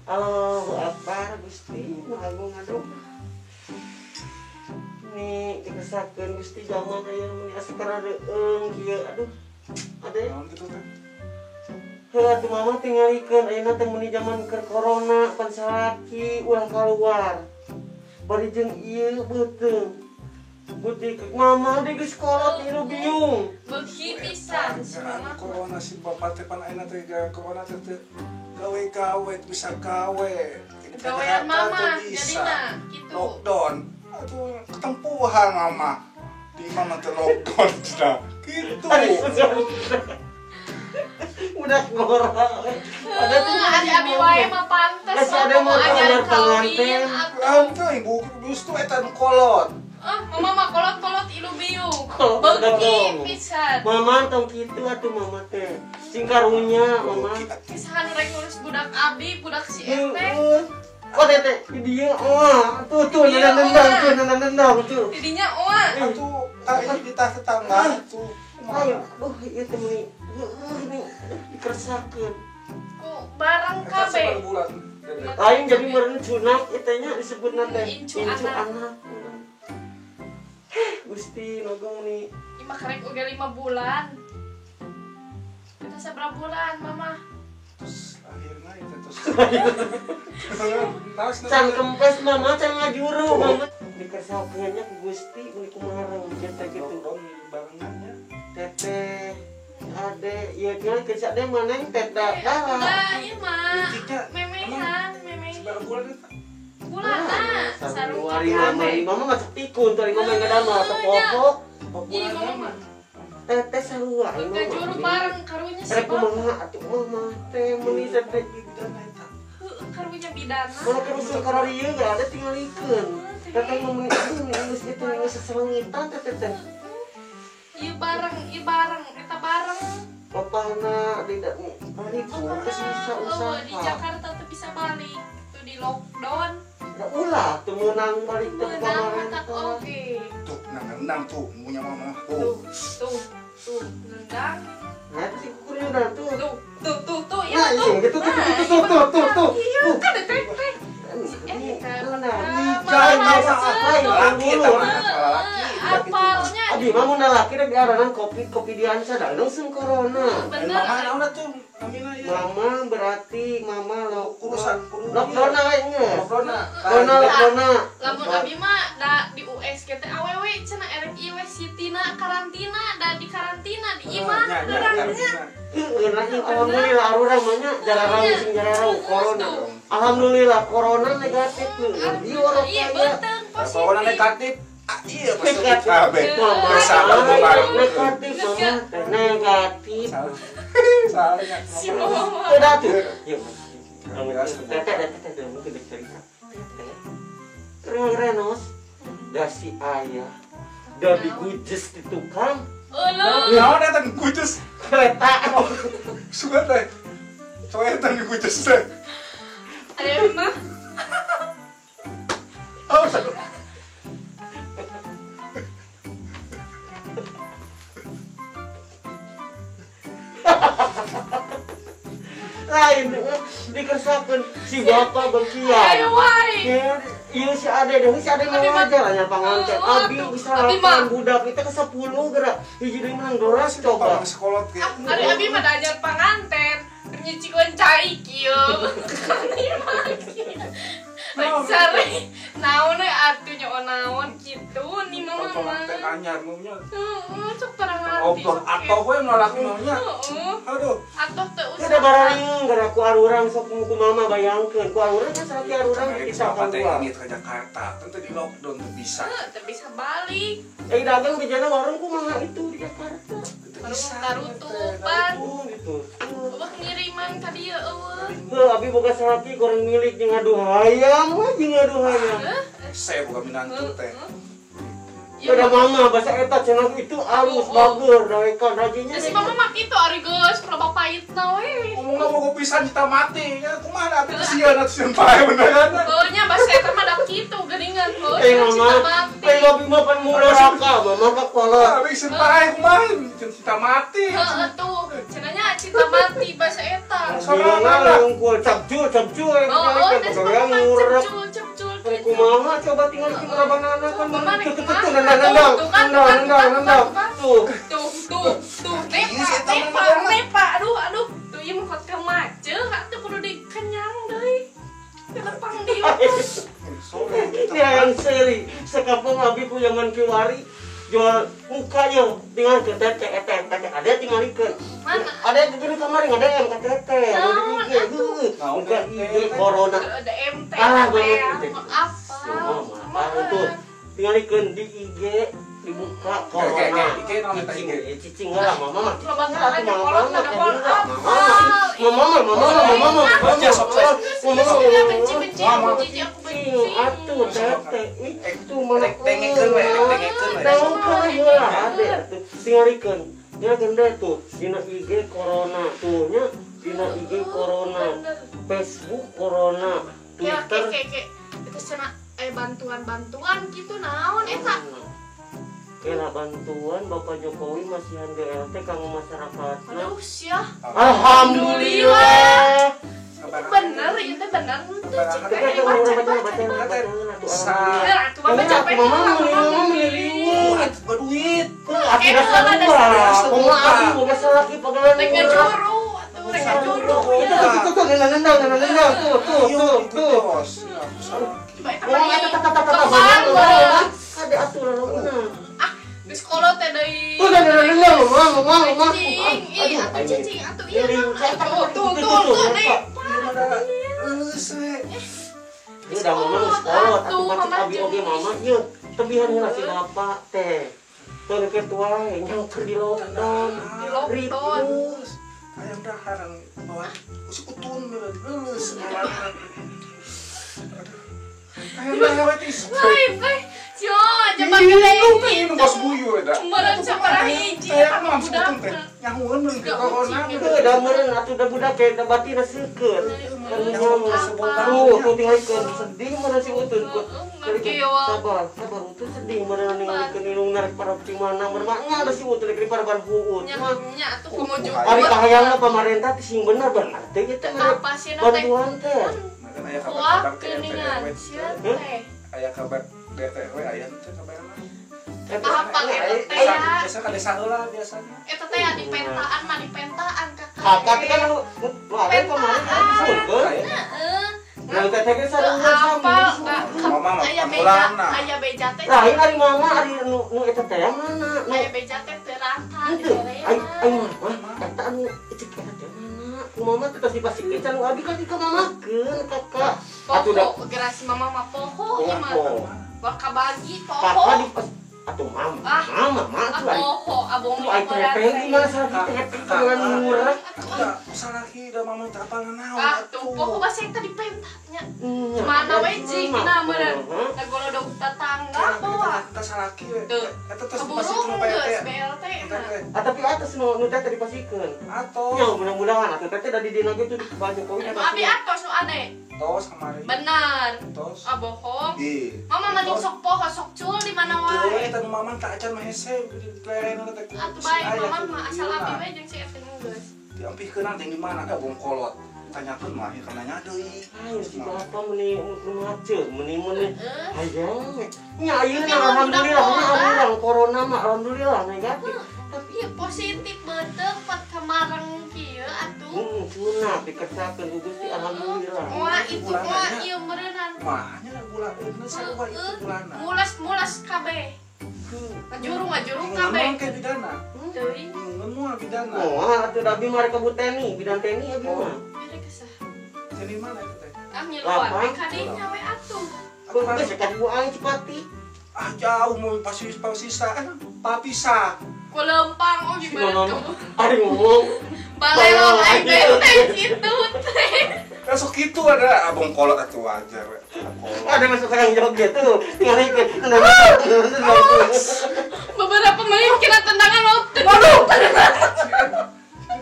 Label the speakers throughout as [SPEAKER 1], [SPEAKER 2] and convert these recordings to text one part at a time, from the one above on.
[SPEAKER 1] Allahu Akbar Gusti nu agung aduh. Nih dikesakeun Gusti zaman aya meni asa karareueung kieu aduh. Ade
[SPEAKER 2] naon kitu teh?
[SPEAKER 1] Heuh atuh mama tingalikeun ayeuna teh meuni zaman keur corona pan salaki ulah kaluar. Bari jeung ieu beuteung. Butik mama di geus kolot ieu biung.
[SPEAKER 3] Beuki pisan si mama.
[SPEAKER 2] Corona si bapak teh pan ayeuna teh corona teh gawe-gawe bisa gawe.
[SPEAKER 3] Gawean mama jadina kitu.
[SPEAKER 2] Lockdown. Atuh ketempuhan mama. Di mama teh lockdown cenah. Kitu.
[SPEAKER 1] Udah ngora.
[SPEAKER 3] Ada tuh ada abi wae mah pantes.
[SPEAKER 1] Ada mau anyar kawin.
[SPEAKER 2] Atuh ibu justru eta nu kolot.
[SPEAKER 3] Ah, mama mah kolot-kolot ilu biung. Beuki pisan.
[SPEAKER 1] Mama tong kitu atuh mama teh. Sing karunya mama.
[SPEAKER 3] Kisahan rek ngurus budak abi, budak si ete.
[SPEAKER 1] Oh tete, di dieu oa. Tuh tuh nendang tuh nendang tuh.
[SPEAKER 3] Di dinya oa.
[SPEAKER 2] Atuh ari di tah tetangga tuh.
[SPEAKER 1] Ayo, aduh ieu teh meuni heueuh nih dikeresakeun.
[SPEAKER 3] Ku bareng kabeh.
[SPEAKER 1] Lain jadi meureun cunak ieu teh nya disebutna teh
[SPEAKER 3] incu anak.
[SPEAKER 1] Gusti nogong nih.
[SPEAKER 3] Ima karek oge 5 bulan. Kita sabaraha bulan mama?
[SPEAKER 2] Terus akhirnya itu terus.
[SPEAKER 1] Can kempes mama can ngajuru mama. Dikeresakeun nya ku Gusti meuni kumaha reungjeut teh kitu.
[SPEAKER 2] Barengannya.
[SPEAKER 1] Teteh ade ieu tinggal ke ade maneng teteh dah.
[SPEAKER 3] Udah ieu mah. Memehan, memehan.
[SPEAKER 2] Sabaraha bulan eta?
[SPEAKER 3] Bulan sarua
[SPEAKER 1] mama, mama masuk tikun tadi mama ngadamel tepokok.
[SPEAKER 3] Iya mama mah.
[SPEAKER 1] Teteh sarua.
[SPEAKER 3] Ngajuru bareng karunya si
[SPEAKER 1] mama. Kumaha atuh mama teh meuni teteh
[SPEAKER 2] bidana eta.
[SPEAKER 3] Heuh karunya bidana.
[SPEAKER 1] Mana kerusuh kararieu geus ada tingalikeun. Teteh mah meuni geus kitu geus seselengitan teteh teh.
[SPEAKER 3] Ieu bareng, ieu bareng, eta bareng.
[SPEAKER 1] Bapana tidak balik teu bisa usaha.
[SPEAKER 3] Di Jakarta teu bisa balik, tuh di lockdown.
[SPEAKER 1] Ya ulah teu meunang balik teh
[SPEAKER 3] pemerintah. Oke.
[SPEAKER 2] Tuh nendang tuh punya mama. Tuh.
[SPEAKER 3] Tuh, tuh nendang.
[SPEAKER 1] Nah, itu si kukurnya udah tuh.
[SPEAKER 3] Tuh, tuh, tuh, tuh, ya
[SPEAKER 1] tuh. Tuh, tuh, tuh, tuh, tuh, tuh.
[SPEAKER 3] Iya, kan teh teh. Apalnya.
[SPEAKER 1] Abi mah mun laki rek diaranan kopi kopi diansa da langsung corona.
[SPEAKER 3] Bener.
[SPEAKER 2] Mama naon atuh? Namina ieu.
[SPEAKER 1] Mama berarti mama lo
[SPEAKER 2] urusan
[SPEAKER 1] lockdown we geus.
[SPEAKER 2] Lockdown.
[SPEAKER 1] Lockdown.
[SPEAKER 3] Lamun abi mah da di USG teh awewe cenah erek ieu we sitina karantina da di karantina di imah urangnya.
[SPEAKER 1] Heueuh lah ieu alhamdulillah arurang mah nya jararau sing jararau corona. Alhamdulillah corona negatif tuh. Ieu orang
[SPEAKER 3] kaya. Positif.
[SPEAKER 2] Corona negatif. Iya positif kabeh.
[SPEAKER 1] Negatif mama negatif.
[SPEAKER 2] Salahnya.
[SPEAKER 1] Udah tuh. Teteh teteh mungkin cerita. Teteh renos da si ayah da digujes di tukang.
[SPEAKER 2] Naon eta digujes?
[SPEAKER 1] Kereta.
[SPEAKER 2] Sugan teh. Soalnya digujes teh.
[SPEAKER 3] Ada mah.
[SPEAKER 2] Oh, satu.
[SPEAKER 1] Lain dikesakeun si bapak berkian. Ieu si ade deui si ade mah aja lah nya panganten. Abi bisa 8 budak itu ke 10 geura. Hiji deui menang doras coba.
[SPEAKER 2] Sekolot ge.
[SPEAKER 3] Ari abi mah da ajar panganten. Nyicikeun cai kieu. Rek sare naon we atuh nyoon naon kitu ni mama mah.
[SPEAKER 2] Panganten anyar maunya.
[SPEAKER 3] Heeh, cok tarang ngarti.
[SPEAKER 2] Atoh we lalaki maunya.
[SPEAKER 3] Heeh.
[SPEAKER 2] Aduh.
[SPEAKER 3] Atoh teu usah.
[SPEAKER 1] Kada bararing gara ku arurang sok ku mama bayangkeun. Ku arurang kan salaki arurang bisa
[SPEAKER 2] keluar. Ini ke Jakarta, tentu di lockdown teu bisa.
[SPEAKER 3] Heeh, teu bisa balik.
[SPEAKER 1] Eh dagang bejana warung kumaha itu di Jakarta.
[SPEAKER 3] Warung tarutupan.
[SPEAKER 1] Gitu.
[SPEAKER 3] Eueuh ngiriman ka dieu eueuh.
[SPEAKER 1] Heuh, abi boga salaki goreng milik jeung ngadu hayam we jeung ngadu hayam.
[SPEAKER 2] Saya boga minantu teh.
[SPEAKER 1] Udah mama bahasa eta cenah itu alus bager daekan rajinnya.
[SPEAKER 3] Si mama mah kitu ari geus loba paitna we.
[SPEAKER 2] Ngomongna boga pisan cita mati. Ya kumaha atuh sieun atuh sieun pae beneran.
[SPEAKER 3] Heuh nya bahasa eta mah da kitu geuningan heuh.
[SPEAKER 1] Eh mama, eh abi mah pan muraka, mama ka kolot.
[SPEAKER 2] Abi sieun pae kumaha cita mati.
[SPEAKER 3] Heuh tuh, cenah nya cita mati bahasa eta.
[SPEAKER 2] Sorangan.
[SPEAKER 1] Unggul capcul capcul pegawai ngurek. Kumaha coba tinggal di rabanana kan tuh tuh tuh nendang nendang nendang nendang tuh
[SPEAKER 3] tuh tuh tuh nepa nepa nepa aduh aduh tuh ieu mah ka macet atuh kudu dikenyang deui telepang di
[SPEAKER 1] yang seri sekampung abi ku zaman kiwari jual mukanya tinggal ke tete tete ada tinggal ikan ada di kamar ada yang ke tete muka IG corona
[SPEAKER 3] ada MT
[SPEAKER 1] ah
[SPEAKER 3] apa
[SPEAKER 1] tuh tinggal ikan di IG dibuka corona cicing lah mama mama mama mama
[SPEAKER 3] benci benci aku benci
[SPEAKER 1] atuh tete itu mana
[SPEAKER 2] tengekeun we tengekeun we
[SPEAKER 1] heula ade atuh tingalikeun nya gende tuh dina IG corona tuh nya dina IG corona Facebook corona Twitter
[SPEAKER 3] itu cenah bantuan-bantuan gitu naon eta
[SPEAKER 1] kela bantuan Bapak Jokowi masihan BLT kanggo masyarakat.
[SPEAKER 3] Aduh sia.
[SPEAKER 1] Alhamdulillah.
[SPEAKER 3] Bener ieu teh bener teu cik.
[SPEAKER 2] Duit.
[SPEAKER 3] Di sekolah teh deui. Cicing, atuh cicing, atuh ieu mah. Tuh tuh tuh deui.
[SPEAKER 1] Ieu da mama geus kolot atuh pacik abi oge mama ieu. Tebihan heula si bapak teh. Teu kitu wae nyangker di lockdown.
[SPEAKER 3] Di lockdown.
[SPEAKER 2] Hayang dahar bawa si utun leuleus. Hayang dahar we tis.
[SPEAKER 3] Lain teh. Cio, coba gede
[SPEAKER 2] ini bos buyu eta.
[SPEAKER 3] Meureun sabaraha hiji
[SPEAKER 2] eta mah utun teh. Nyahueun mun corona.
[SPEAKER 1] Heuh, da meureun atuh da budak ge da batina seukeut. Tuh, tuh tinggalikeun sedih meureun si utun. Sabar, sabar utun sedih meureun ningalikeun indung narek para di mana meureun mah nya ada si utun rek paraban huut.
[SPEAKER 3] Nya nya atuh komo juga.
[SPEAKER 1] Ari kahayangna pamarentah teh sing bener bener teh ieu teh bantuan teh.
[SPEAKER 3] Wah, geuningan sia teh.
[SPEAKER 2] Aya kabar DT we aya teh kabarna.
[SPEAKER 3] Apa eta teh?
[SPEAKER 2] Biasa ka desa heula biasanya.
[SPEAKER 3] Eta teh di pentaan mah di pentaan kakak.
[SPEAKER 1] Kakak teh kan nu ada kemarin kan disurkeun.
[SPEAKER 3] Heeh.
[SPEAKER 1] Nah, teteh ge sarua
[SPEAKER 3] apa?
[SPEAKER 2] Mama mah
[SPEAKER 3] aya beja, aya beja teh.
[SPEAKER 1] Lain ari mama ari nu eta teh mana?
[SPEAKER 3] Aya beja teh teu rata di
[SPEAKER 1] Ai ai mama eta anu cek eta teh mana? Ku mama teh tos dipasikeun can abi kan dikamamakeun kakak.
[SPEAKER 3] Atuh da gerasi mama mah poho ieu mah. Bakal bagi poho.
[SPEAKER 1] Kakak di atuh mama, mama mah atuh ari.
[SPEAKER 3] Poho abong
[SPEAKER 1] ai teteh gimana salah teteh dengan murah.
[SPEAKER 2] Salaki da mama teh apal naon.
[SPEAKER 3] Atuh poho basa eta dipentanya. Mana we jigna meureun. Da golodog tetangga poho.
[SPEAKER 2] Eta salaki we. Eta tos
[SPEAKER 3] dipasikeun BLT.
[SPEAKER 1] Ah tapi atas nu teteh dipasikeun.
[SPEAKER 2] Atos.
[SPEAKER 1] Ya mudah-mudahan atuh teteh da di dina ge tuh Pak Jokowi.
[SPEAKER 3] Abi atos nu ade.
[SPEAKER 2] Tos kamari.
[SPEAKER 3] Benar.
[SPEAKER 2] Tos.
[SPEAKER 3] Ah bohong. Mama mending sok poho sok cul di mana wae.
[SPEAKER 2] Eta nu mama tak acan mah hese dilerena teh.
[SPEAKER 3] Atuh bae mama mah asal abi we jeung si eta geus.
[SPEAKER 2] Diampihkeun teh di mana da bongkolot. Tanyakeun mah ieu nanya deui.
[SPEAKER 1] Ayo si bapak meuni nu macet, meuni meuni. Hayang. Nya ayeuna alhamdulillah alhamdulillah corona mah alhamdulillah negatif.
[SPEAKER 3] Tapi ya positif beuteung pat kamareng kieu atuh.
[SPEAKER 1] Sunah dikerjakeun ku Gusti alhamdulillah.
[SPEAKER 3] Wah itu mah ieu meureunnan.
[SPEAKER 2] Mah nya bulan sarua itu bulana.
[SPEAKER 3] Mulas-mulas kabeh. Ngajurung kabeh.
[SPEAKER 2] Ngomong ke bidana.
[SPEAKER 3] Teuing.
[SPEAKER 2] Bingungeun moal bidana.
[SPEAKER 1] Moal atuh da abi mah rek ka Buteni, bidan teni abi mah.
[SPEAKER 3] Mere kesah.
[SPEAKER 2] Teni mana eta teh?
[SPEAKER 3] Ah ngiluan we ka dinya we atuh.
[SPEAKER 1] Geus ka ibu aing Cipati.
[SPEAKER 2] Ah jauh mau pasti sisa kan papisa.
[SPEAKER 3] Ku lempang oh gimana tuh?
[SPEAKER 1] Ari ngomong.
[SPEAKER 3] Balelong aing teh kitu teh.
[SPEAKER 2] Masuk gitu ada abang kolot atuh wajar.
[SPEAKER 1] Ada masuk yang joget tuh. Tinggal ikut.
[SPEAKER 3] Beberapa menit kena tendangan waktu.
[SPEAKER 2] Waduh.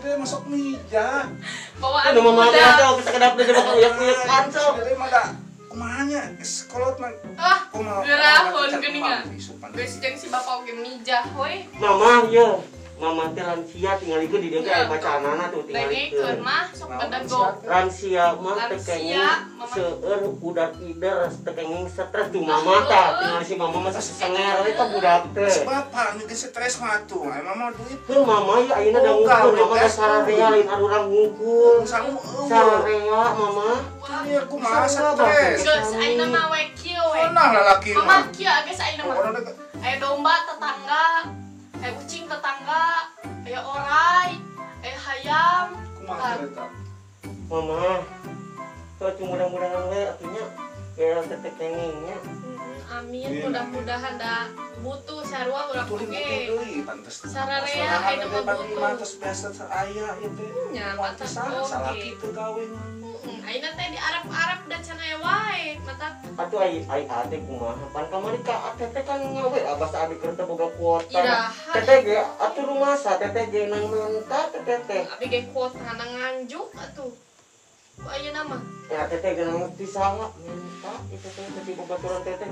[SPEAKER 2] Dia masuk meja.
[SPEAKER 3] Bawaan
[SPEAKER 1] udah mama ada kita kedap udah bakal uyak-uyak kancok.
[SPEAKER 2] Jadi mah da kumahanya kolot mah.
[SPEAKER 3] Ah, gerahun geuningan. Geus jeung si bapak oge mijah we.
[SPEAKER 1] Mama ieu. Mama teh lansia tingalikeun di dieu teh aya macanana tuh tingalikeun.
[SPEAKER 3] Dengekeun mah sok bedegok.
[SPEAKER 1] Lansia mah teh kenging seueur udat ider teh kenging stres tuh mama tah tingali si mama mah sesenger we ka budak teh.
[SPEAKER 2] Si bapak nu geus stres mah atuh, aya mama duit.
[SPEAKER 1] Heuh mama ieu ayeuna da ngumpul mama da sararea lain arurang ngumpul. Sararea mama.
[SPEAKER 2] Ieu kumaha stres.
[SPEAKER 3] Geus ayeuna mah we kieu we.
[SPEAKER 2] Nah lalaki mah.
[SPEAKER 3] Mama kieu geus ayeuna mah. Aya domba tetangga, aya kucing tetangga, aya orai, aya hayam.
[SPEAKER 2] Kumaha eta?
[SPEAKER 1] Mama, tuh mudah-mudahan we atunya kayak teh kengingnya.
[SPEAKER 3] Amin, mudah-mudahan da butuh sarua urang oge.
[SPEAKER 2] Sararea
[SPEAKER 3] ayeuna mah butuh.
[SPEAKER 2] Pantes biasa aya ieu teh.
[SPEAKER 3] Nya pantes
[SPEAKER 2] salaki teu gawe.
[SPEAKER 3] Ayeuna teh di Arab-Arab da can aya wae mata.
[SPEAKER 1] Atuh ai ai ate kumaha? Pan kamari ka teteh kan ngawe abas abi keur teu boga kuota. Teteh ge atuh rumasa teteh ge nang menta teteh teh.
[SPEAKER 3] Abi ge kuota nang nganjuk atuh. Ku ayeuna mah.
[SPEAKER 1] Ya teteh ge nang ti saha menta itu teh teh babaturan teteh.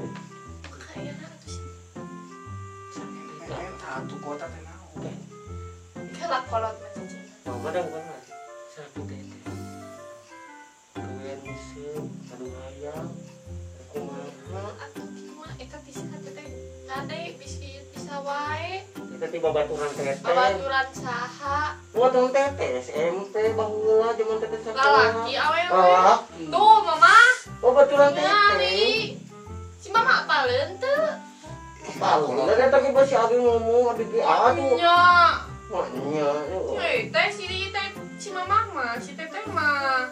[SPEAKER 3] Ayeuna atuh sih.
[SPEAKER 2] Menta atuh kuota teh naon?
[SPEAKER 3] Kelak kolot mah cicing.
[SPEAKER 1] Mama da bukan satu teteh. Gawean museum, aduh hayang. Kumaha?
[SPEAKER 3] Atuh kumaha eta ti saha teteh? Kade bisi bisa wae.
[SPEAKER 1] Eta ti babaturan teteh.
[SPEAKER 3] Babaturan saha?
[SPEAKER 1] Babaturan teteh SMP baheula jaman teteh sakola.
[SPEAKER 3] Lalaki awewe. Tuh mama.
[SPEAKER 1] Babaturan teteh.
[SPEAKER 3] Si mama apaleun teu?
[SPEAKER 1] Apaleun eta ge si abi ngomong abi ge aduh.
[SPEAKER 3] Nya.
[SPEAKER 1] Nya.
[SPEAKER 3] Heuh, teh si teh si mama mah, si teteh mah.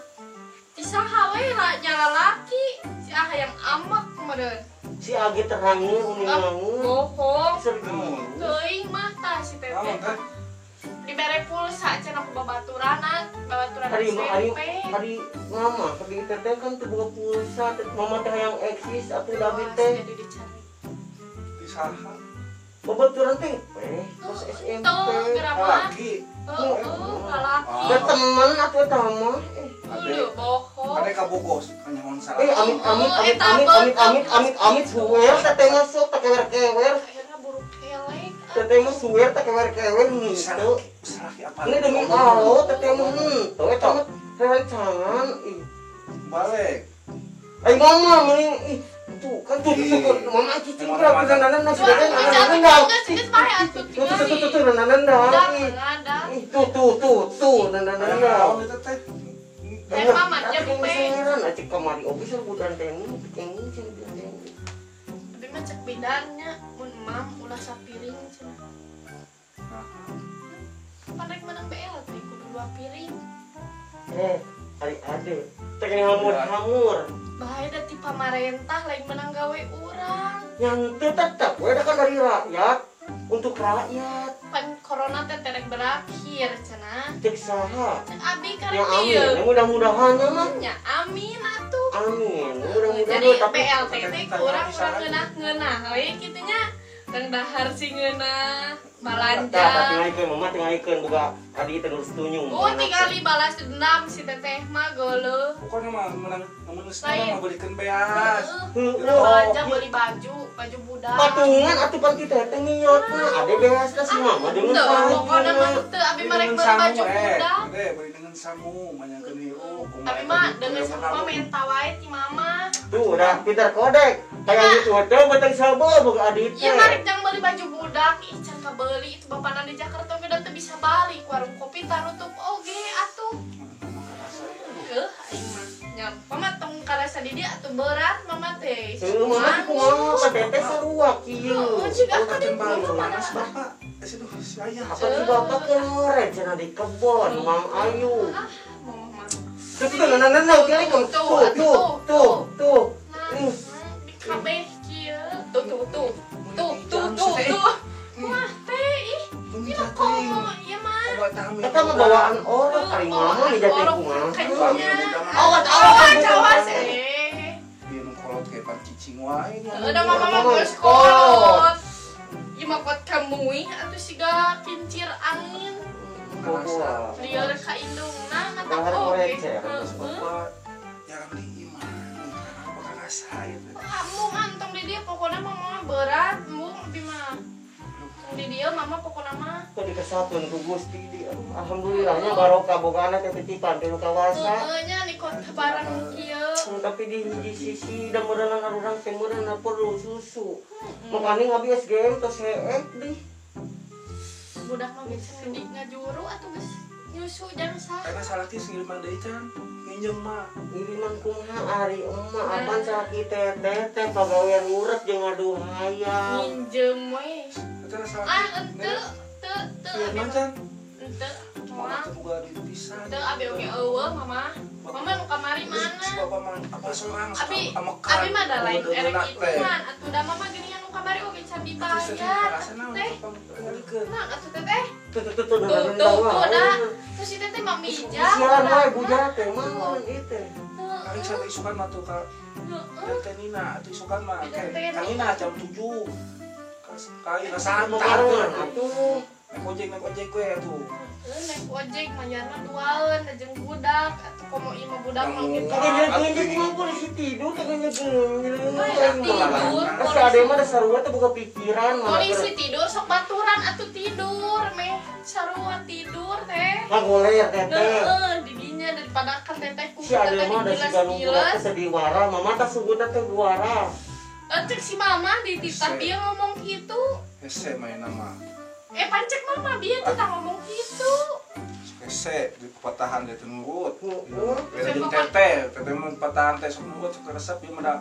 [SPEAKER 3] Ti saha we lah nya lalaki. Si ah hayang amak meureun.
[SPEAKER 1] Si agi terangnya uningangu.
[SPEAKER 3] Bohong.
[SPEAKER 1] Serius.
[SPEAKER 3] Teuing mah tah si teteh. Dibere pulsa cenah ku babaturana, babaturan SMP.
[SPEAKER 1] Hari mama, hari teteh kan teu boga pulsa, mama teh hayang eksis atuh da abi teh.
[SPEAKER 3] Jadi dicari.
[SPEAKER 2] Di saha?
[SPEAKER 1] Babaturan teh pas SMP.
[SPEAKER 2] Lalaki.
[SPEAKER 3] Heeh, lalaki.
[SPEAKER 1] Da temen atuh eta mah.
[SPEAKER 3] Ade, bohong.
[SPEAKER 2] Ade ka Bogos, kanyahoan salah.
[SPEAKER 1] Amit amit amit amit amit amit amit amit suwer teteh mah sok teh kewer-kewer.
[SPEAKER 3] Akhirnya buruk kelek.
[SPEAKER 1] Teteh mah suwer teh kewer-kewer henteu.
[SPEAKER 2] Salaki apa?
[SPEAKER 1] Ini demi Allah teteh mah henteu eta mah rerencangan ih.
[SPEAKER 2] Balik.
[SPEAKER 1] Ai mama mending ih tuh kan tuh tuh mama cicing berapa nanan nasi nanan nanan.
[SPEAKER 3] Geus bae atuh
[SPEAKER 1] tuh tuh tuh tuh nanan nanan. Ih tuh tuh tuh tuh nanan nanan.
[SPEAKER 3] Eh mama jam pe.
[SPEAKER 1] Acik kamari oge sarbudan teh kenging sarbudan teh.
[SPEAKER 3] Abi mah cek bidannya mun emam ulah sapiring cenah. Pan rek menang BLT kudu 2 piring.
[SPEAKER 1] Ari ade. Teh hamur-hamur.
[SPEAKER 3] Bahaya da ti pamarentah lain menang gawe urang.
[SPEAKER 1] Nyantu tetep we da kan dari rakyat untuk rakyat.
[SPEAKER 3] Pan corona teh terek berakhir cenah.
[SPEAKER 1] Cek saha?
[SPEAKER 3] Cek abi karek
[SPEAKER 1] ieu. Ya mudah-mudahan mah.
[SPEAKER 3] Nya amin atuh.
[SPEAKER 1] Amin. Mudah-mudahan
[SPEAKER 3] jadi BLT teh kurang urang ngeunah-ngeunah we kitu nya. Tang dahar sing ngeunah balanja.
[SPEAKER 1] Tah tingalikeun mama tingalikeun boga adi teh geus tunyung.
[SPEAKER 3] Oh tingali balas dendam si teteh mah geuleuh.
[SPEAKER 2] Pokona mah menang mun geus mah beulikeun beas.
[SPEAKER 3] Belanja beli baju, baju budak.
[SPEAKER 1] Patungan atuh pan ti teteh ngiotna ade beas ka si mama deungeun sangu.
[SPEAKER 3] Pokona mah teu abi mah rek beli baju budak.
[SPEAKER 2] Ade beli deungeun sangu manyangkeun hirup.
[SPEAKER 3] Abi mah deungeun sangu mah menta wae ti mama.
[SPEAKER 1] Tuh udah pintar kodek. Kayak gitu teh beteng sabo boga adi teh.
[SPEAKER 3] Ieu mah rek jang beli baju budak, ih can kabeli itu bapana di Jakarta ge da teu bisa balik, warung kopi tarutup oge atuh. Heuh aing mah. Nya mama tong karasa di dieu atuh berat mama teh.
[SPEAKER 1] Heuh mama kumaha teteh sarua kieu.
[SPEAKER 3] Heuh jiga ka di mana
[SPEAKER 2] bapak? Aduh si ayah.
[SPEAKER 1] Apa si bapak keur cenah di kebon Mang Ayu.
[SPEAKER 3] Ah, mama mah.
[SPEAKER 1] Tuh tuh nah nah nah tuh tuh tuh tuh.
[SPEAKER 3] Nah, di kabeh kieu. Tuh tuh tuh. Tuh tuh tuh tuh. Wah teh ih. Ieu komo ieu mah.
[SPEAKER 1] Eta mah bawaan orok ari mama nih jatuh kumaha. Awas
[SPEAKER 3] awas awas eh.
[SPEAKER 2] Ieu nu kolot ge pan cicing wae.
[SPEAKER 3] Heuh da mama mah geus kolot. Ieu mah kot kamuih atuh siga kincir angin. Lieur ka indungna mata oge.
[SPEAKER 2] Bapak jarang di imah. Apa rasa ieu teh.
[SPEAKER 3] Embung antong di dieu pokona mama berat embung abi mah. Di dieu mama pokona mah.
[SPEAKER 1] Kok dikasih Dikesakeun ku Gusti di. Alhamdulillahnya barokah boga anak teh titipan teh nu kawasa.
[SPEAKER 3] Heeh nya di kota barang kieu.
[SPEAKER 1] Tapi di hiji sisi da meureunana urang teh meureunna perlu susu. Makanya ngabi SGM tos heeh deh.
[SPEAKER 3] Budak mah geus sakedik ngajuru atuh geus nyusu jang saha.
[SPEAKER 2] Karena salaki ngiriman deui can nginjem mah.
[SPEAKER 1] Ngiriman kumaha ari emak apaan salaki teteh teh pagawean ngurek jeung ngadu hayam.
[SPEAKER 3] Nginjem we.
[SPEAKER 2] Eta salaki.
[SPEAKER 3] Ah henteu teu teu abi
[SPEAKER 2] mah can.
[SPEAKER 3] Henteu.
[SPEAKER 2] Mama teh boga duit pisan.
[SPEAKER 3] Teu abi oge eueuh mama. Mama nu kamari mana?
[SPEAKER 2] Si bapak mah apa sorang
[SPEAKER 3] abi abi mah da lain erek ituan atuh da mama geuningan nu kamari oge can dibayar. Teh. Nah atuh teteh.
[SPEAKER 1] Tuh tuh tuh
[SPEAKER 3] tuh dah. Terus si teteh mah mijah.
[SPEAKER 1] Siaran wae budak teh mah ieu teh.
[SPEAKER 2] Ari sate isukan mah tuh ka Teh Nina atuh isukan mah Kang Nina jam 7. Kali santai atuh. Naik ojek we atuh.
[SPEAKER 3] Naik ojek mayarna duaeun jeung budak atuh komo ieu mah budak mah kitu.
[SPEAKER 1] Kagak mah polisi tidur kagak nyegeun.
[SPEAKER 3] Tidur.
[SPEAKER 1] Si ade mah da sarua teh boga pikiran mah.
[SPEAKER 3] Polisi tidur sok baturan atuh tidur meh sarua tidur teh.
[SPEAKER 1] Ngagoler teteh.
[SPEAKER 3] Heeh, didinya daripada kan teteh ku
[SPEAKER 1] si ade mah da siga nu budak teh sediwara, mama tah suguna teh guara.
[SPEAKER 3] Cek si mama dititah dia ngomong gitu.
[SPEAKER 2] Hese main nama.
[SPEAKER 3] Pancek mama bieu teh tah ngomong gitu.
[SPEAKER 2] Hese di pepatahan dia teh nurut. Beda jeung teteh, teteh mah pepatahan teh sok nurut sok resep ieu mah da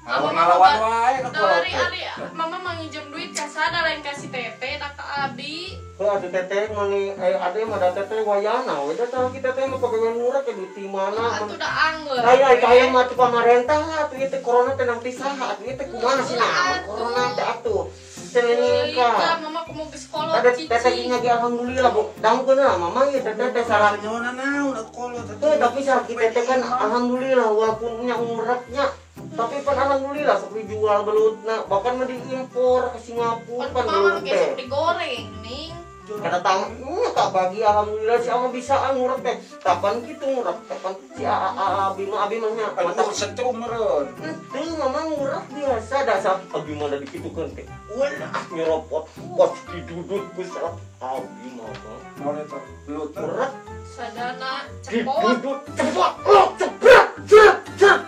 [SPEAKER 2] ngalawan wae ka kolot.
[SPEAKER 3] Ari mama mah nginjem duit ka sada lain ka si teteh da ka abi.
[SPEAKER 1] Heuh atuh teteh mani ade mah da teteh wayana we da tah kita teh mah pagawean murah ke duit ti mana.
[SPEAKER 3] Atuh da angeur.
[SPEAKER 1] Aya aya mah tuh pamarentah atuh ieu teh corona teh nang ti saha atuh ieu teh kumaha sih nah corona teh atuh. Cenenka.
[SPEAKER 3] Mama kumu geus kolot cici.
[SPEAKER 1] Teteh ge alhamdulillah bu. Dangkeun lah mama ieu teteh teh salah
[SPEAKER 2] nyaona naon atuh kolot
[SPEAKER 1] atuh. Tapi salaki teteh kan alhamdulillah walaupun nya umretnya tapi pan alhamdulillah sok dijual belutna bahkan mah diimpor ke Singapura pan belut teh.
[SPEAKER 3] Digoreng ning.
[SPEAKER 1] Kada tangnya tak bagi alhamdulillah si ama bisa ngurek teh. Kapan kitu ngurek teh pan si abi mah nya
[SPEAKER 2] mata setrum meureun.
[SPEAKER 1] Henteu mama ngurek biasa da abi mah da dikitukeun teh. Ulah nyeropot pas didudut ku salaki abi mama.
[SPEAKER 2] Naon eta belut
[SPEAKER 1] ngurek
[SPEAKER 3] sadana cepot.
[SPEAKER 1] Didudut cepot cepret cepret cepret.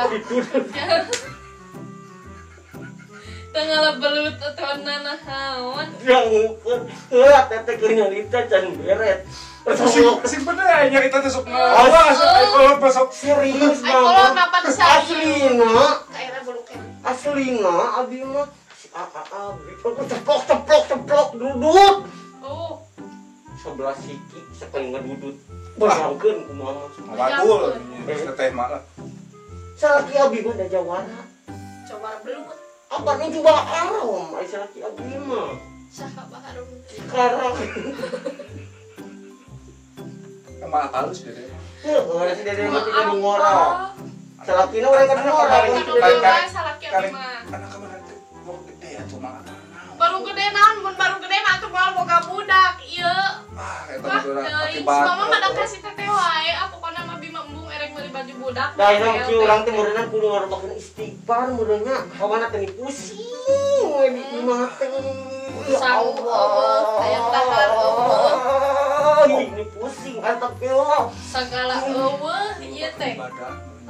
[SPEAKER 1] Didudut.
[SPEAKER 3] Tengah belut atau nanahaon.
[SPEAKER 1] Jangukeun. Heuh teteh keur nyarita can beres.
[SPEAKER 2] Sing bener aya nyarita teh sok ngawas. Ai kolot mah sok
[SPEAKER 1] serius
[SPEAKER 3] mah. Ai kolot mah pan
[SPEAKER 1] aslina.
[SPEAKER 3] Kaira bulukeun.
[SPEAKER 1] Aslina abi mah si abi ceplok ceplok ceplok dudut.
[SPEAKER 3] Oh.
[SPEAKER 1] Sebelah siki sekali ngadudut. Bayangkeun kumaha.
[SPEAKER 2] Wadul teteh mah lah.
[SPEAKER 1] Salaki abi mah da jawara.
[SPEAKER 3] Jawara belut.
[SPEAKER 1] Apa nu coba arom ai salaki abi mah.
[SPEAKER 3] Saha baharum.
[SPEAKER 1] Sekarang.
[SPEAKER 2] Emang halus dede.
[SPEAKER 1] Heeh, si dede mah tidak ngora. Salakina urang kan ngora.
[SPEAKER 3] Salaki abi mah.
[SPEAKER 2] Anak kamana teh baru gede atuh mah
[SPEAKER 3] Baru gede naon mun baru gede mah atuh moal boga budak ieu.
[SPEAKER 2] Ah, eta mah akibat.
[SPEAKER 3] Mama mah da kasih teteh wae, ah pokona mah bima embung erek meuli baju budak.
[SPEAKER 1] Da urang kieu urang teh meureunna kudu ngarobakeun istighfar meureunnya hawana teh pusing we di imah teh. Ya Allah,
[SPEAKER 3] hayang dahar eueuh.
[SPEAKER 1] Ini pusing antak kieu.
[SPEAKER 3] Sagala eueuh ieu teh.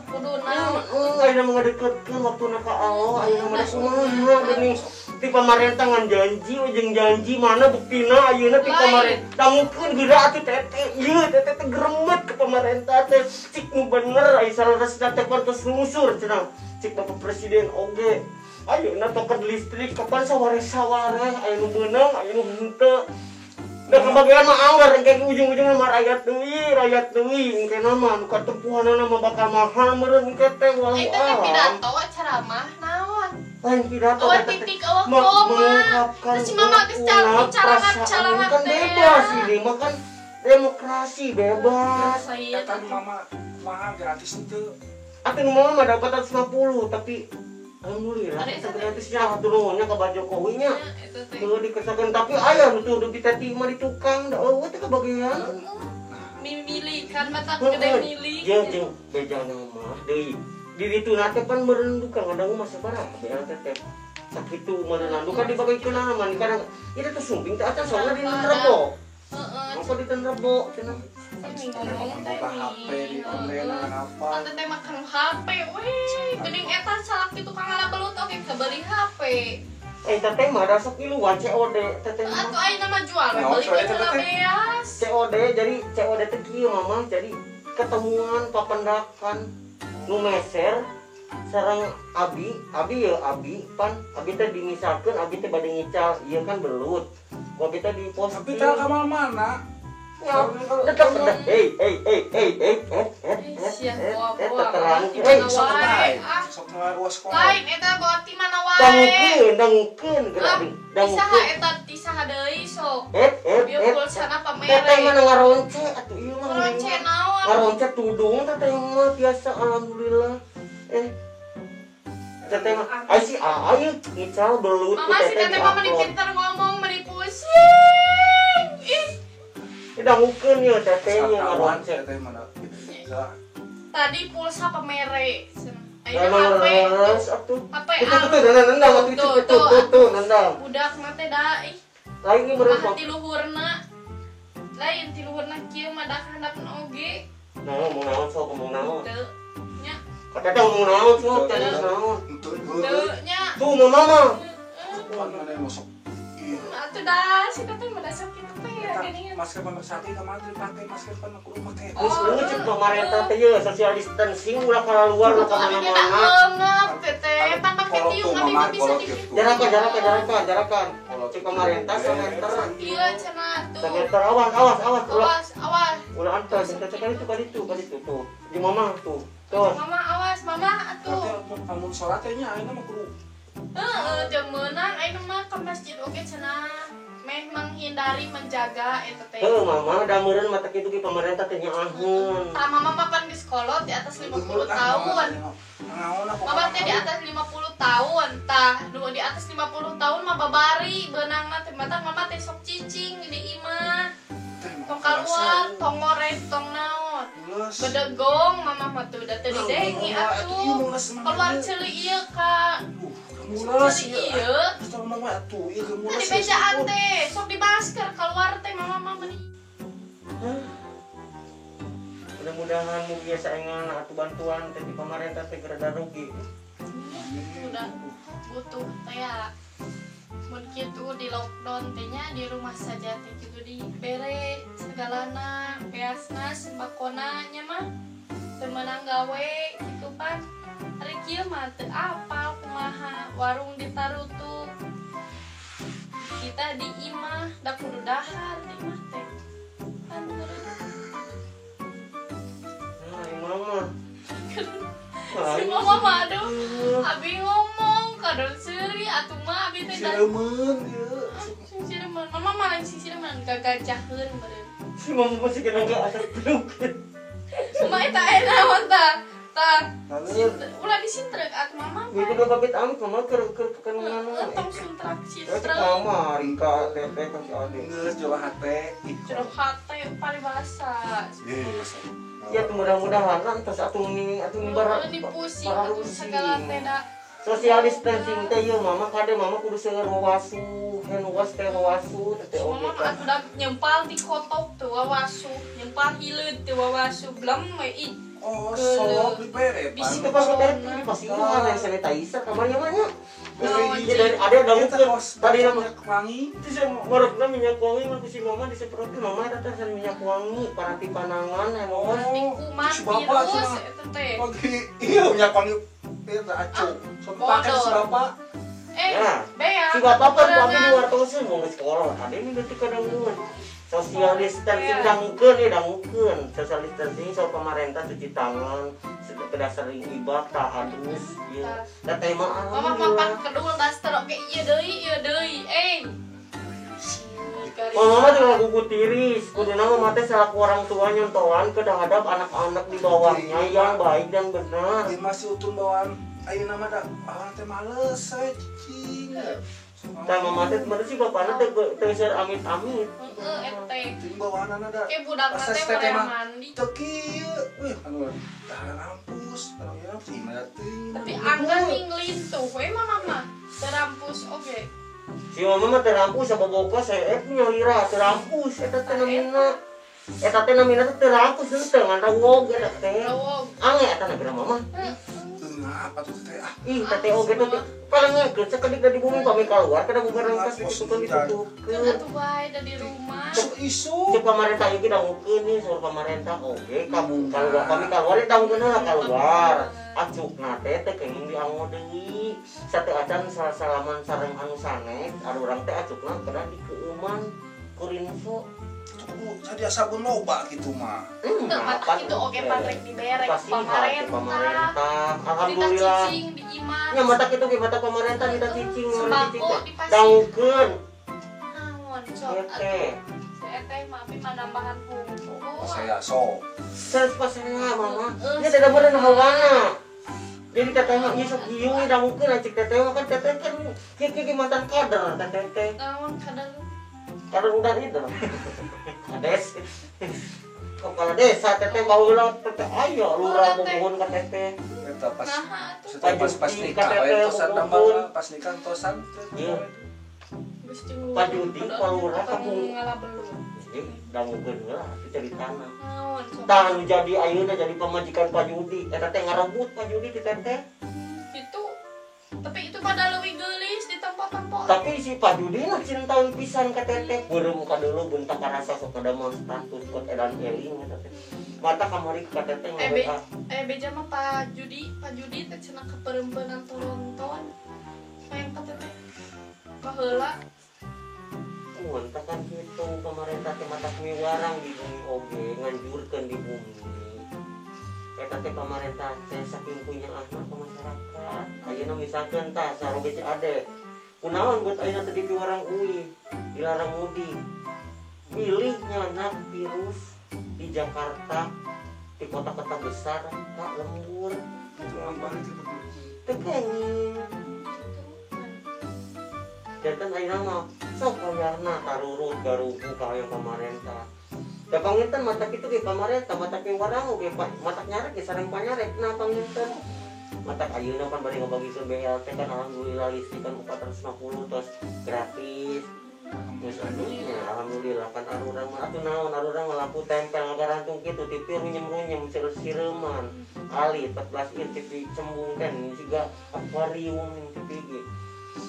[SPEAKER 3] Kudu naon?
[SPEAKER 1] Ayeuna mah ngadeukeutkeun waktuna ka Allah, ayeuna mah kumaha geuning ti pamarentah ngan janji jeung janji mana buktina ayeuna ti pamarentah dangukeun geura atuh teteh ieu teteh teh gremet ke pamarentah teh cik nu bener ai saleresna teh pantes lungsur cenah cik Bapak Presiden oge ayeuna token listrik kapan saware-saware aya nu beunang aya nu henteu. Da kebagian mah anggar engke ujung-ujungna mah rakyat deui engke mah nu katempuhanna mah bakal mahal meureun engke teh walau
[SPEAKER 3] alam. Eta teh pidato ceramah naon?
[SPEAKER 1] Lain pidato
[SPEAKER 3] eueuh titik eueuh koma. Terus si mama geus calangan
[SPEAKER 1] kan bebas ini mah kan demokrasi bebas.
[SPEAKER 2] Eta mama kumaha gratis teu?
[SPEAKER 1] Atuh nu mama mah dapat 150 tapi alhamdulillah eta gratisnya hatur nuhun nya ka Pak Jokowi nya. Teu dikesakeun tapi aya nu teu duit teh mah di tukang da eueuh teh kebagian.
[SPEAKER 3] Mimili kan mata gede milik.
[SPEAKER 1] Jeung jeung bejana mah deui. Di ditu na teh pan meureun tukang ngadang mah sabaraha BLT teh. Sakitu meureun duka dibagikeun mah kadang ieu teh sumping teh acan soalna di Rebo.
[SPEAKER 3] Heeh.
[SPEAKER 1] Mangko di Rebo cenah.
[SPEAKER 3] Ngomong teh
[SPEAKER 2] HP di online apa.
[SPEAKER 3] Tante teh makan HP we. Geuning eta salaki tukang ngala belut oge kabeli HP.
[SPEAKER 1] Teteh mah da sok iluan COD teteh mah.
[SPEAKER 3] Atuh ayeuna mah jual we beli heula beas.
[SPEAKER 1] COD jadi COD teh kieu mama jadi ketemuan papendakan nu meser sareng abi, abi ya abi pan abi teh dimisalkeun abi teh bade ngical ieu kan belut. Ku abi teh di posting.
[SPEAKER 2] Tapi teh ka mana?
[SPEAKER 1] Ya, tetep hei hei hei hei hei terang
[SPEAKER 2] sok sok ngaruas kolot.
[SPEAKER 3] Lain eta bawa ti mana wae.
[SPEAKER 1] Dangukeun, dangukeun geura dangukeun.
[SPEAKER 3] Saha eta ti saha deui sok. Bieu pulsana pamere.
[SPEAKER 1] Teteh mah ngaronce atuh ieu mah.
[SPEAKER 3] Ngaronce naon?
[SPEAKER 1] Ngaronce tudung teteh mah biasa alhamdulillah. Teteh mah ai si aya ngical belut
[SPEAKER 3] ku teteh. Mama si teteh mah meni pinter ngomong meni pusing. Ih.
[SPEAKER 1] Dangukeun ieu teteh nya ngaronce
[SPEAKER 2] teteh mah.
[SPEAKER 3] Tadi pulsa pamere. Ayeuna HP. HP.
[SPEAKER 1] Tuh tuh nendang atuh itu tuh tuh nendang.
[SPEAKER 3] Budak mah teh da ih.
[SPEAKER 1] Lain ge meureun
[SPEAKER 3] ti luhurna. Lain ti luhurna kieu mah da handapna oge.
[SPEAKER 1] Nah, ngomong naon sok ngomong naon.
[SPEAKER 3] Teu nya.
[SPEAKER 1] Kata teh ngomong naon sok teh naon.
[SPEAKER 3] Teu nya.
[SPEAKER 1] Tuh mama mah.
[SPEAKER 2] Pan mana masuk.
[SPEAKER 3] Atuh da si teteh mah da sok kitu teh ya geuningan.
[SPEAKER 2] Masker pan sati ka mana dipake masker pan kudu make.
[SPEAKER 1] Geus leungit cek pamarentah teh ye social distancing ulah keluar ulah ka mana-mana.
[SPEAKER 3] Leungap teteh pan make tiung abi mah bisa dikitu.
[SPEAKER 1] Jarakan jarakan jarakan jarakan. Cek pamarentah sameter.
[SPEAKER 3] Iya cenah tuh.
[SPEAKER 1] Sameter awas awas awas
[SPEAKER 3] awas awas.
[SPEAKER 1] Ulah antos teteh kali itu kali itu tuh. Di mama tuh. Tuh.
[SPEAKER 3] Mama awas mama atuh.
[SPEAKER 2] Amun salat teh nya ayeuna mah kudu.
[SPEAKER 3] Heeh, teu meunang ayeuna mah ka masjid oge cenah. Meh menghindari menjaga eta teh.
[SPEAKER 1] Heuh mama da meureun mata kitu ge pamarentah teh nyaaheun.
[SPEAKER 3] Tah mama mah pan geus kolot di atas 50 tahun. Mama teh di atas 50 tahun tah, nu di atas 50 tahun mah babari beunangna teh mata mama teh sok cicing di imah. Tong kaluar, tong ngorek, tong naon. Bedegong mama mah tuh da teu didengi atuh. Keluar ceuli ieu ka.
[SPEAKER 2] Mulas ieu. Tong mama atuh ieu gemulas.
[SPEAKER 3] Di bejaan teh, sok di masker keluar teh mama mah meuni.
[SPEAKER 1] Mudah-mudahan mugia saengan atuh bantuan teh di pamarentah teh gerada rugi.
[SPEAKER 3] Udah butuh teh ya. Mun kitu di lockdown teh nya di rumah saja teh kitu dibere segalana, beasna, sembakona nya mah teu meunang gawe kitu pan. Ari kieu mah teu apal kumaha warung ditarutup. Kita di imah da kudu dahar di imah teh. Pan meureun.
[SPEAKER 1] Nah, imah mah.
[SPEAKER 3] Si mama mah aduh, abi ngomong kadon seuri atuh mah abi teh
[SPEAKER 2] sireumeun ieu.
[SPEAKER 3] Sing sireumeun. Mama mah lain sing sireumeun gagajaheun meureun.
[SPEAKER 1] Si mama masih kena enggak asap truk.
[SPEAKER 3] Mama eta naon tah? Tah. Ulah disintrek atuh mama.
[SPEAKER 1] Gitu udah pamit amit mama keur keur kana.
[SPEAKER 3] Tong suntrak sintrek.
[SPEAKER 1] Mama ringka teteh ka si Ade.
[SPEAKER 2] Geus jero hate.
[SPEAKER 3] Jero hate paribasa.
[SPEAKER 1] Ya mudah-mudahan kan terus atuh nging atuh bara
[SPEAKER 3] pusing atuh segala teh da.
[SPEAKER 1] Social distancing teh ieu mama kade mama kudu seueur wawasu, hand wash teh wawasu teh oge.
[SPEAKER 3] Mama atuh da nyempal ti kotok teu wawasu, nyempal hileud teu wawasu, blem we ih.
[SPEAKER 2] Oh, sok dibere.
[SPEAKER 1] Itu pas teh pasti ada sanitizer kamarnya mah nya. Jadi ada dangukeun tadi
[SPEAKER 2] minyak wangi.
[SPEAKER 1] Itu saya merekna minyak wangi mah ku si mama disemprotkeun mama eta teh minyak wangi paranti panangan hand wash.
[SPEAKER 3] Kuman virus eta teh.
[SPEAKER 2] Iya minyak wangi eta acu. Sok pake si bapak.
[SPEAKER 3] Bea.
[SPEAKER 1] Si bapak pan ku abi di wartoseun mau geus sekolah. Ade ini berarti kadanguan. Social distancing dangukeun ya dangukeun. Social distancing soal pemerintah cuci tangan, kedah sering ibak tah adus ieu. Da teh mah
[SPEAKER 3] mama mapan kedul daster oge ieu deui ieu deui.
[SPEAKER 1] Mama juga gugu tiris, kuduna mama teh selaku orang tua nyontohan terhadap anak-anak di bawahnya yang baik dan benar.
[SPEAKER 2] Ieu masih utun bawaan ayeuna mah da bawaan teh males we cicing.
[SPEAKER 1] Tah mama teh mana sih bapana teh teu seur amit-amit.
[SPEAKER 3] Heeh, eta teh.
[SPEAKER 2] Ting bawaanana da.
[SPEAKER 3] Ke budak teh mah mandi.
[SPEAKER 2] Teu kieu. Wih, anu tah rampus, anu ieu sih mah teuing.
[SPEAKER 3] Tapi anggar nglintuh we mama mah. Teu rampus oge.
[SPEAKER 1] Si mama mah teu rampus saboboka seep nyalira teu rampus eta teh namina. Eta teh namina teh teu rampus henteu ngan rawog eta teh.
[SPEAKER 3] Rawog.
[SPEAKER 1] Ange eta na geura mama.
[SPEAKER 2] Apa tuh teh ah?
[SPEAKER 1] Ih, teteh oge teh palengekeun sakedik da di bumi pami kaluar kada boga rengkas ditutupkeun ditutupkeun.
[SPEAKER 3] Atuh bae da di rumah.
[SPEAKER 2] Isu.
[SPEAKER 1] Cek pamarentah ieu dangukeun nih saur pamarentah oge kabung kaluar kami kaluar dangukeun heula kaluar. Acukna teh teh kenging dianggo deui. Sateu acan salaman sareng anu sanes, anu urang teh acukna kada dikeueuman ku rinso.
[SPEAKER 2] Jadi sabun loba gitu mah.
[SPEAKER 3] Mata itu oke patrek diberek pamarentah.
[SPEAKER 1] Alhamdulillah.
[SPEAKER 3] Cicing di imah.
[SPEAKER 1] Nya mata kitu ge mata pamarentah kita cicing
[SPEAKER 3] sembako dipasih.
[SPEAKER 1] Dangukeun.
[SPEAKER 3] Naon sok atuh. Saya teh mah abi mah nambahan hungkul.
[SPEAKER 2] Saya sok.
[SPEAKER 1] Saya pasaya mama. Nya teh bener hawana. Jadi teteh mah ieu sok ieu dangukeun cik teteh mah kan teteh kan kieu mantan kader teteh teh.
[SPEAKER 3] Naon kader?
[SPEAKER 1] Kader udah itu. Kades. Kepala desa teteh baheula teteh aya lurah bobohon ka teteh.
[SPEAKER 2] Eta pas pas nikah we tosan tambah pas nikah tosan.
[SPEAKER 1] Iya. Pak Judi Pak Lurah kampung
[SPEAKER 3] ngalabelu.
[SPEAKER 1] Dangukeun heula ceritana. Tah anu jadi ayeuna jadi pamajikan Pak Judi eta teh ngarebut Pak Judi ti teteh.
[SPEAKER 3] Itu tapi itu pada leuwih geulis di tempat-tempat.
[SPEAKER 1] Tapi si Pak Judi mah cintaun pisan ka teteh. Beureum ka deuleu bentak karasa sok kada mah status kot edan eling eta teh. Mata kamari ka teteh ngawe.
[SPEAKER 3] Beja mah Pak Judi teh cenah kaperempenan toronton. Hayang ka teteh. Baheula.
[SPEAKER 1] Mun tah kan kitu pamarentah teh matak miwarang di bumi oge nganjurkeun di bumi. Eta teh pamarentah teh saking punya ahna ka masyarakat. Ayeuna misalkeun tah saroge ci ade. Kunaon buat ayeuna teh dipiwarang uih, dilarang mudik. Pilih nyanak virus di Jakarta, di kota-kota besar ka lembur. Teu kenging. Janten ayeuna mah sok bayarna tarurut garugu ka hayang pamarentah. Da panginten mata kitu ge pamarentah mata piwarang oge matak nyarek ge sareng panyarek na panginten. Matak ayeuna kan bari ngabagikeun BLT kan alhamdulillah listrik kan 450 tos gratis. Geus nya alhamdulillah kan arurang mah atuh naon arurang mah lampu tempel ngagarantung kitu TV runyem-runyem sireuman. Ali 14 in TV cembung kan siga akuarium TV ge.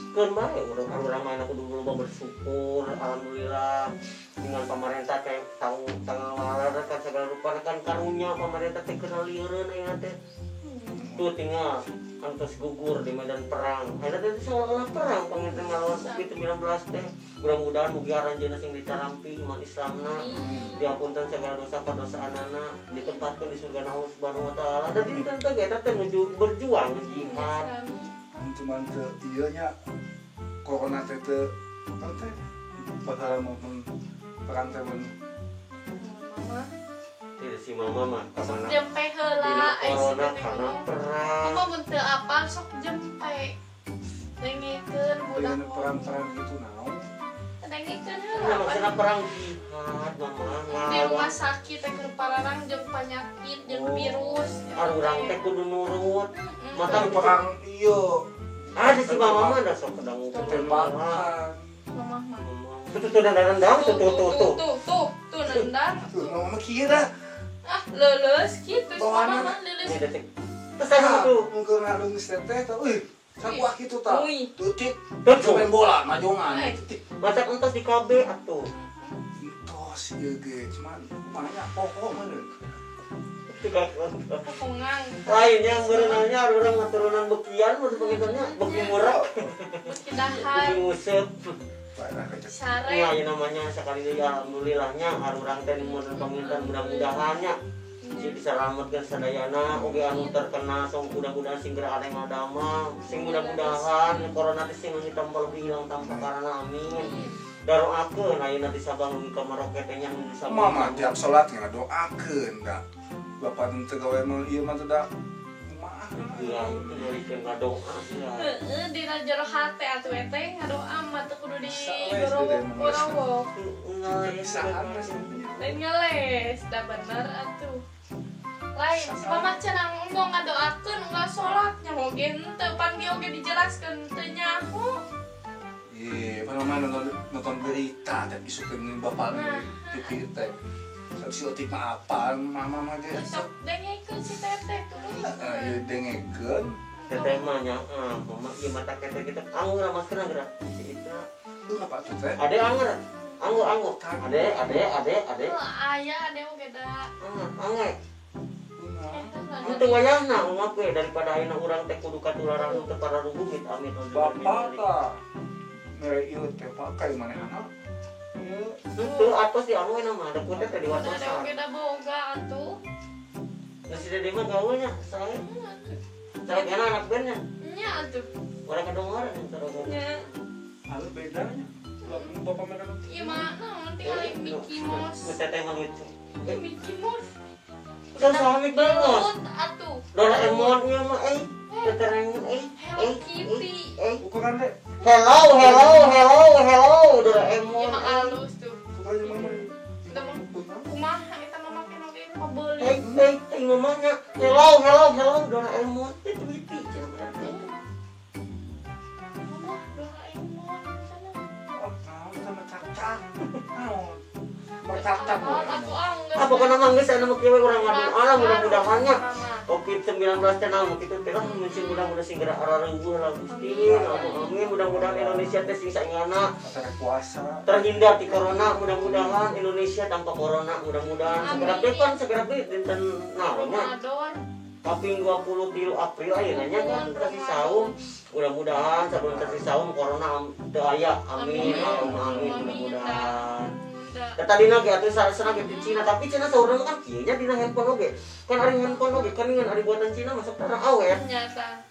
[SPEAKER 1] Keun bae urang arurang mah kudu loba bersyukur alhamdulillah dengan pamarentah teh tanggal kan segala rupa kan karunya pamarentah teh keur lieureun ayeuna teh. Tuh tinggal antos gugur di medan perang. Ayeuna teh seolah-olah perang panginten ngalawan Covid-19 teh. Mudah-mudahan mugi aranjeunna sing ditarampi iman Islamna, diapunten segala dosa kadosaanana, ditempatkeun di surga Allah Subhanahu wa taala. Da dinten teh eta teh nuju berjuang jihad.
[SPEAKER 2] Cuman teu ieu nya corona teh teu teh bakal mun perang teh mun
[SPEAKER 3] mama.
[SPEAKER 1] Tidak si mama mah
[SPEAKER 3] sok jempe heula ai si
[SPEAKER 1] corona kana perang.
[SPEAKER 3] Mama mun teu apal sok jempe. Dengekeun budak
[SPEAKER 2] perang-perang gitu naon.
[SPEAKER 3] Dengekeun heula.
[SPEAKER 1] Maksudna perang jihad mama.
[SPEAKER 3] Di rumah sakit teh keur pararang jeung penyakit jeung virus.
[SPEAKER 1] Arurang teh kudu nurut.
[SPEAKER 2] Mata perang ieu.
[SPEAKER 1] Ada si mama mah da sok kedangu
[SPEAKER 2] tembakan.
[SPEAKER 3] Mama mah.
[SPEAKER 1] Tuh tuh nendang tuh tuh tuh tuh.
[SPEAKER 3] Tuh tuh nendang.
[SPEAKER 2] Tuh mama kieu dah.
[SPEAKER 3] Ah, leuleus kitu mama mah leuleus.
[SPEAKER 1] Terus saya tuh
[SPEAKER 2] mungkin ngalungis teteh teh. Euy, sakuah kitu tah. Tutik. Main bola majongan.
[SPEAKER 1] Matak entos di KB atuh.
[SPEAKER 2] Entos ieu ge, cuman kumaha pokok meureun.
[SPEAKER 3] Pokongan.
[SPEAKER 1] Lain yang berenangnya orang turunan bekian maksud pengitunnya beki murah.
[SPEAKER 3] Beki dahar.
[SPEAKER 1] Beki nguseup.
[SPEAKER 3] Sare.
[SPEAKER 1] Ya, ya namanya sekali deui alhamdulillahnya arurang teh mun panginten mudah-mudahannya sing disalametkeun sadayana oge anu terkena sok mudah-mudahan sing geura areng ngadamang sing mudah-mudahan corona teh sing tanpa lebih hilang tanpa karena amin. Daroakeun ayeuna di Sabang dugi ka Merauke teh nya di Sabang.
[SPEAKER 2] Mama tiap salat ngadoakeun da. Bapak teu gawe mah ieu mah teh da kumaha
[SPEAKER 1] Iya, itu nulikeun ngadoa sih.
[SPEAKER 3] Heeh, dina jero hate atuh teh ngadoa mah teu kudu di gorowok. Lain ngeles, da bener atuh. Lain, mama cenah ngomong ngadoakeun enggak salat nya oge henteu pan ge oge dijelaskeun teu nyaho.
[SPEAKER 2] Iya, mama nonton berita teh isukeun bapak TV teh. Si otik mah apa, mama mah ge.
[SPEAKER 3] Sok dengekeun si teteh tuluy.
[SPEAKER 2] Heeh, dengekeun.
[SPEAKER 1] Teteh mah nya, mama ieu mata teteh kita anggur maskerna geura. Si Ita.
[SPEAKER 2] Apa tuh teh?
[SPEAKER 1] Ade anggur. Anggur anggur. Ade ade ade ade.
[SPEAKER 3] Aya ade oge da.
[SPEAKER 1] Angge. Itu wayahna umat we daripada ayeuna urang teh kudu katularan teu pararugumit amit.
[SPEAKER 2] Bapak tah. Mere ieu teh pakai manehna. Ieu
[SPEAKER 1] teu atos di anu we mah da ku teh teh diwatosan.
[SPEAKER 3] Ade oge da boga atuh.
[SPEAKER 1] Da si Dede mah gaulnya sae. Sae kana anak bandnya.
[SPEAKER 3] Nya atuh.
[SPEAKER 1] Urang kadongoran nya.
[SPEAKER 3] Nya.
[SPEAKER 2] Anu bedanya. Bapak mereka
[SPEAKER 3] Ieu mah naon tinggal Mickey Mouse.
[SPEAKER 1] Teteh mah lucu.
[SPEAKER 3] Mickey Mouse.
[SPEAKER 1] Kan sama Mickey Mouse.
[SPEAKER 3] Atuh.
[SPEAKER 1] Doraemon ieu mah euy. Tetereng euy.
[SPEAKER 3] Hello Kitty.
[SPEAKER 2] Ukuran deh.
[SPEAKER 1] Hello, hello, hello, hello Doraemon.
[SPEAKER 3] Ieu mah alus tuh.
[SPEAKER 2] Ukuran mama.
[SPEAKER 3] Kumaha eta mah make oge pabeuli.
[SPEAKER 1] Hei, hei, hei mamanya. Hello, hello, hello Doraemon. Itu Kitty cenah.
[SPEAKER 3] Mama Doraemon sana.
[SPEAKER 2] Oh, naon sama cak-cak. Naon. Cak-cak.
[SPEAKER 1] Ah, pokoknya mah geus anu kieu urang ngadoa lah mudah-mudahannya. Covid-19 teh naon kitu teh lah mun sing mudah-mudahan sing geura arareuweuh lah Gusti. Amin mudah-mudahan Indonesia teh sing saingana
[SPEAKER 2] puasa
[SPEAKER 1] terhindar ti corona, mudah-mudahan Indonesia tanpa corona, mudah-mudahan segera pan segera dinten naon nya. Kaping 23 April ayeuna nya kan kasih saum, mudah-mudahan sebelum kasih saum corona teu aya. Amin. Amin mudah-mudahan. Tadina ge atuh saena ge di Cina, tapi Cina saurna kan kieu nya dina handphone oge. Kan ari handphone oge kan ngan ari buatan Cina masuk tara awet.
[SPEAKER 3] Nyata.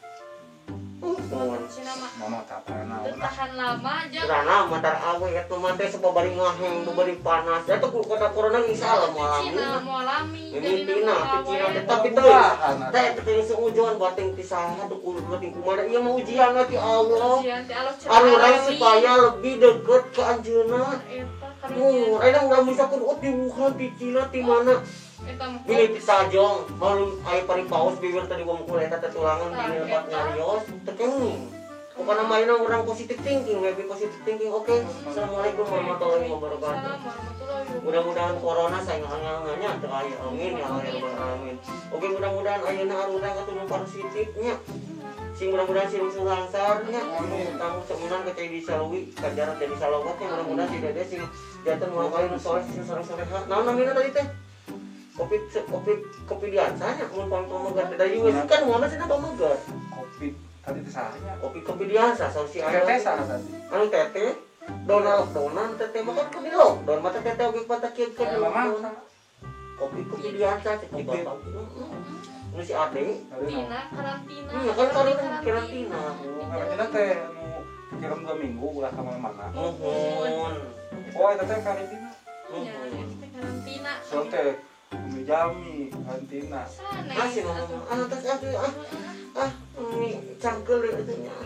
[SPEAKER 3] Buatan Cina mah.
[SPEAKER 2] Mama tah
[SPEAKER 3] tahan lama aja.
[SPEAKER 1] Karena mah tara awet mah teh sababari ngaheng, babari panas. Eta ku kota corona geus salah moal lami.
[SPEAKER 3] Cina moal lami.
[SPEAKER 1] Ini Cina, Cina teh tapi teh teh teh seujon bating ti saha tuh kudu bating kumaha ieu mah ujian ti Allah.
[SPEAKER 3] Ujian ti Allah.
[SPEAKER 1] Arurang supaya lebih deket ke anjeunna. Ayeuna urang bisa kudu di Wuhan, di Cina, di mana? Bini ti sajong, malum aya paripaos bibir tadi wongkul eta teh tulangan bini lepat nyarios, teu kenging. Pokona mah ayeuna urang positive thinking, lebih positive thinking. Oke. Assalamualaikum warahmatullahi wabarakatuh. Mudah-mudahan corona saingan-angannya teu aya. Amin ya Allah ya rabbal alamin. Oke, mudah-mudahan ayeuna arurang atuh nu positif nya. Sing mudah-mudahan sing langsar nya. Tamu seunan ke cai di Salawi, ka jarak jadi salawat nya mudah-mudahan si Dede sing janten moal kali nu soleh sing soleh-soleha. Naon namina tadi teh? Kopi kopi kopi biasa nya mun pamegat teh dari US kan mun cenah pamegat.
[SPEAKER 2] Kopi tadi teh sahanya.
[SPEAKER 1] Kopi kopi biasa saur si anu.
[SPEAKER 2] Teteh saha tadi?
[SPEAKER 1] Anu teteh Donald lockdownan teteh mah kan kopi lockdown mata teteh oge mata kieu ke lockdown. Kopi kopi biasa cek bapak. Nu si Ade
[SPEAKER 3] karantina, karantina.
[SPEAKER 1] Iya kan karantina.
[SPEAKER 2] Karantina teh anu kirim 2 minggu ulah ka mana-mana.
[SPEAKER 1] Muhun.
[SPEAKER 2] Oh, eta teh karantina.
[SPEAKER 3] Iya, eta teh karantina.
[SPEAKER 2] Soal teh jami karantina.
[SPEAKER 1] Ah, si mama. Ah, tas ah ah. Ah, ini cangkel itu nya.